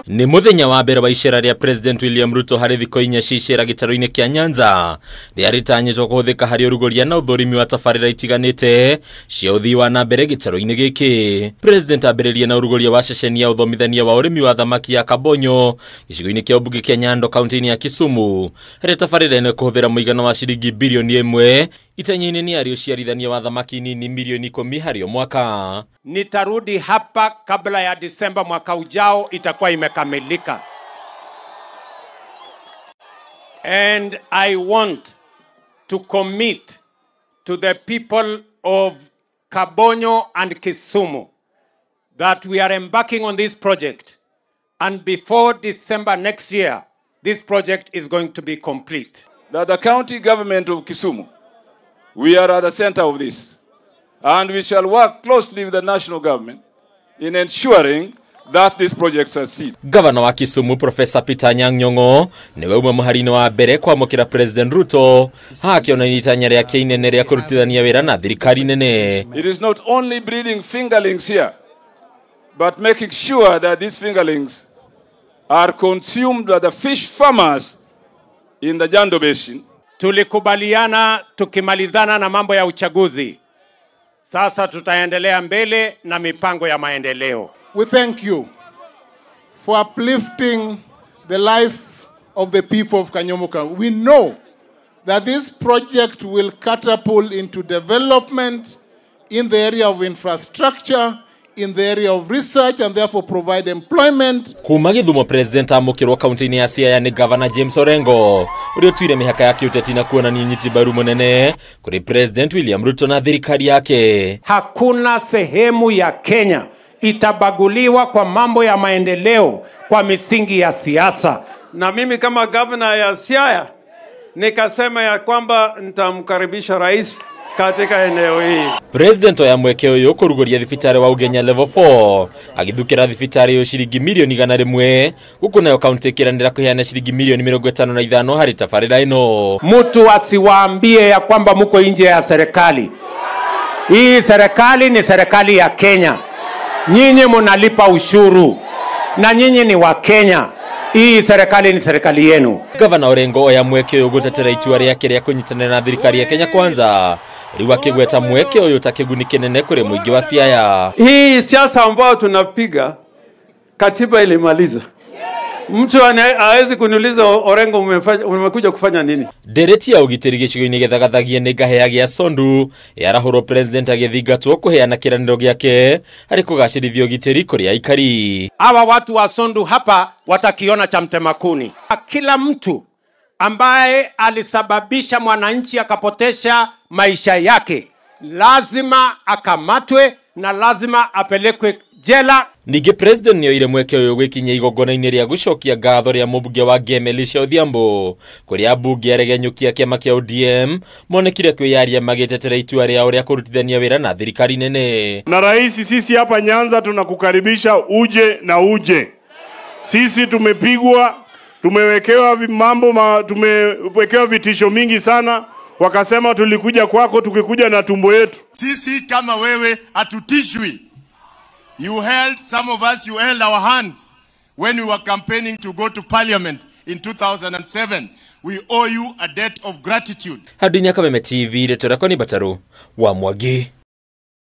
Nĩ mũthenya wa mbere wa icera rĩa President William Ruto harĩ thikũ inya cia icera gĩtarũ-inĩ kĩa Nyanza rĩarĩtanyĩtwo kũhũthĩka harĩ ũrugũria na ũthũrimi wa tabarĩra itiganĩte cia ũthii wa na mbere gĩtarũ-inĩ gĩkĩ. President ambĩrĩria na ũrugũria wa ceceni ya ũthomithania wa ũrĩmi wa thamaki ya Kabonyo gĩcigo-inĩ kĩa ũmbunge kĩa Nyando kaunti-inĩ ya Kisumu, harĩa tabarĩra ĩno ĩkũhũthĩra mũigana wa ciringi bilioni 1 itanya-inĩ nĩ arĩ ũciarithania wa thamaki nini milioni 10 harĩ o mwaka. Nitarudi hapa kabla ya Disemba mwaka ujao, itakuwa imekamilika. And I want to commit to the people of Kabonyo and Kisumu that we are embarking on this project, and before December next year, this project is going to be complete. That the county government of Kisumu, we are at the center of this, and we shall work closely with the national government in ensuring that this project succeeds. Governor wa Kisumu Professor Peter Anyang' Nyong'o niwe umwe mũhari-inĩ wa mbere kwamũkĩra President Ruto, akĩonania itanya rĩake inene rĩa kũrutithania wĩra na thirikari nene. It is not only breeding fingerlings here, but making sure that these fingerlings are consumed by the fish farmers in the Jando Basin. Tulikubaliana tukimalizana na mambo ya uchaguzi. Sasa tutaendelea mbele na mipango ya maendeleo. We thank you for uplifting the life of the people of Kanyomoka. We know that this project will catapult into development in the area of infrastructure, in the area of research, and therefore provide employment. Kuma Githumo President amũkĩrwo kaunti-inĩ ya Siaya nĩ Governor James Orengo ũrĩa ũtuire mĩhaka ya kĩũteti na kuonania ũnyiti mbaru mũnene kũrĩ President William Ruto na thirikari yake. Hakuna sehemu ya Kenya itabaguliwa kwa mambo ya maendeleo kwa misingi ya siasa. Na mimi kama governor ya Siaya nikasema ya kwamba nitamkaribisha rais katika eneo hii. President oya mweke ũyũ kũrugũria thibitarĩ wa Ugenya level 4 agĩthukĩra thibitarĩ ĩyo ciringi milioni 100 gũkũ nayo kaunti ĩkĩranĩra kũheana ciringi milioni 55 harĩ tabarĩra ĩno. Mtu asiwaambie ya kwamba muko nje ya serikali. Hii serikali ni serikali ya Kenya. Nyinyi mnalipa ushuru na nyinyi ni wa Kenya. Hii serikali ni serikali yenu. Governor Orengo oya mweke ũyũ gũtetera itua rĩake rĩa kũnyitanĩra na thirikari ya Kenya Kwanza, rĩu akĩgweta mweke ũyũ ta kĩguni kĩnene kũrĩ mũingĩ wa Siaya. Hii siasa ambayo tunapiga, katiba ilimaliza. Mtu hawezi kuniuliza Orengo umekuja kufanya nini? Ndereti ya ũgitĩri gĩcigo-inĩ gĩthagathagie nĩ ngahĩa gĩa Sondu yarahũrwo President agĩthingatwo kũheana kĩranĩro gĩake harĩ kũgacĩrithia ũgitĩri kũrĩ aikari. Hawa watu wa Sondu hapa watakiona cha mtemakuni. Kila mtu ambaye alisababisha mwananchi akapotesha maisha yake lazima akamatwe na lazima apelekwe jela. Ningĩ President nĩoire mweke ũyũ gwĩkinyia igongona-inĩ rĩa gũcokia ngatho rĩa mũmbunge wa Ngemi Elisha Odhiambo kũrĩa ambunge aregenyũkia kĩama kĩa ODM monekire kwĩyaria magĩtetera itua rĩao rĩa kũrutithania wĩra na thirikari nene. Na rais, sisi hapa Nyanza tunakukaribisha uje na uje. Sisi tumepigwa, tumewekewa mambo, tumewekewa vitisho mingi sana, wakasema tulikuja kwako tukikuja na tumbo yetu. Sisi kama wewe hatutishwi. You held, some of us, you held our hands when we were campaigning to go to parliament in 2007. We owe you a debt of gratitude. Hadi Kameme TV, rĩtwa rĩakwa nĩ Bataru wa Mwangi.